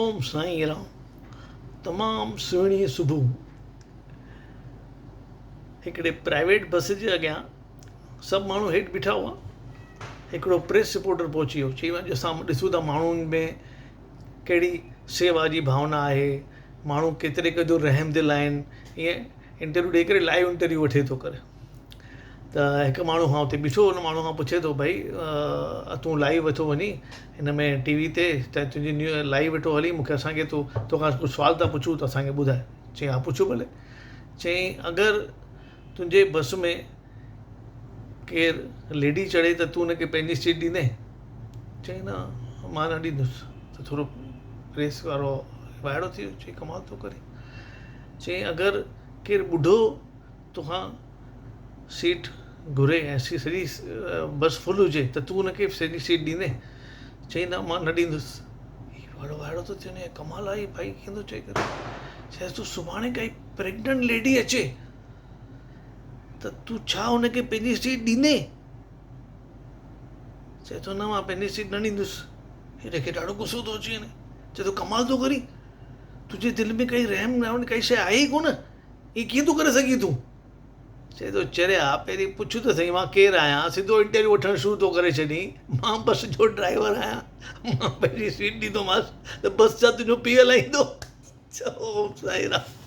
اوم سائين رام تمام سهڻي صبح هڪڙي پرائيويٽ بس جي اڳيان سڀ ماڻهو هيٺ بيٺا هئا هڪڙو پريس رپورٽر پهچي ويو چئي اڄ اسان ڏسون ٿا ماڻهن ۾ ڪهڙي سيوا جي ڀاونا آهي ماڻهو ڪيتري قدر رحم دل آهن ائين انٽرويو ڏئي ڪري لائيو انٽرويو وٺي ٿو ڪري ته هڪ ماڻهو کان اتي بيٺو ان ماڻهو کان پڇي ٿو ڀئي تون لائيو ويٺو وڃين هن ۾ ٽي وي تي ته تنهنجي نيو لائيو ويٺو هلي مونکي اسانکي تون توکان ڪجهه سوال ٿا پڇون ته اسانکي ٻڌاء چئي ها پڇو ڀلي چئي اگر تنهنجي بس ۾ ڪير ليڊي چڙهي ته تون ان کي پنهنجي سيٽ ڏيندين چئي نه مان نه ڏيندس ته ٿورو پريس وارو وائڙو ٿي ويو چئي ڪمال ٿو ڪري چئي اگر ڪير ٻڍو توکان سيٽ گهري ۽ سڄي بس فل هجي ته تون ان کي سڄي سيٽ ڏيندين؟ چيائين نه مان نه ڏيندس. هي وڏو وائڙو ٿو ٿي وڃي ڪمال آهي ڀائي ڪيئن ٿو چئي ڪري. چيس ٿو سڀاڻي ڪائي پريگننٽ ليڊي اچي ته تون ڇا ان کي پنهنجي سيٽ ڏيندين؟ چئي ٿو نه مان پنهنجي سيٽ نه ڏيندس. هن کي ڏاڍو غصو ٿو اچي وڃي. چئي ٿو ڪمال ٿو ڪرين تنهنجي دل ۾ ڪائي رحم نالي ڪائي شيء آهي ئي ڪونه. ائين ڪيئن ٿو ڪري سگهين تون؟ چئي ٿو، چريا، پهرين پڇ ته سهي مان ڪير آهيان؟ سڌو انٽرويو وٺڻ شروع ٿو ڪري ڇڏين. مان بس جو ڊرائيور آهيان. مان پنهنجي سيٽ ڏيندومانس ته بس ڇا تنهنجو پيء هلائيندو؟ چئو، سائين رام.